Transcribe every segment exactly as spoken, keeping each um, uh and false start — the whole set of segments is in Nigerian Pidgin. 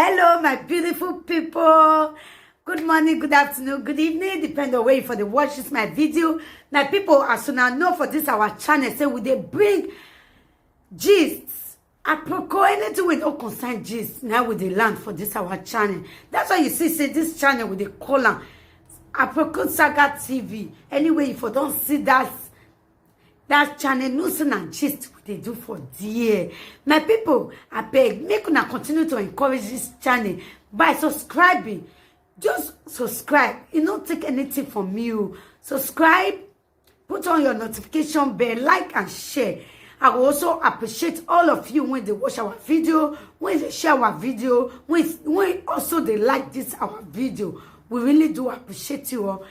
Hello, my beautiful people. Good morning, good afternoon, good evening, depend on where you for the watch this my video. My people, as soon as know for this our channel, say we dey bring gist. Aproko, anything we don't concern gist, now we dey land for this our channel. That's why you see, say this channel we dey call am Aproko Saga T V. Anyway, if you don't see that that channel, no say na gist we dey do for there. My people, I beg, make una continue to encourage this channel by subscribing. Just subscribe. You no take anything from you. Subscribe, put on your notification bell, like and share. I will also appreciate all of you when they watch our video, when they share our video, when, when also they like this our video. We really do appreciate you all.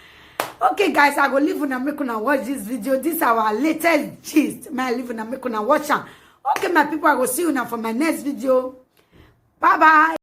Okay, guys, I go leave una make una watch this video. This our latest gist. My leave una make una watch am. Okay, my people, I go see you now for my next video. Bye bye.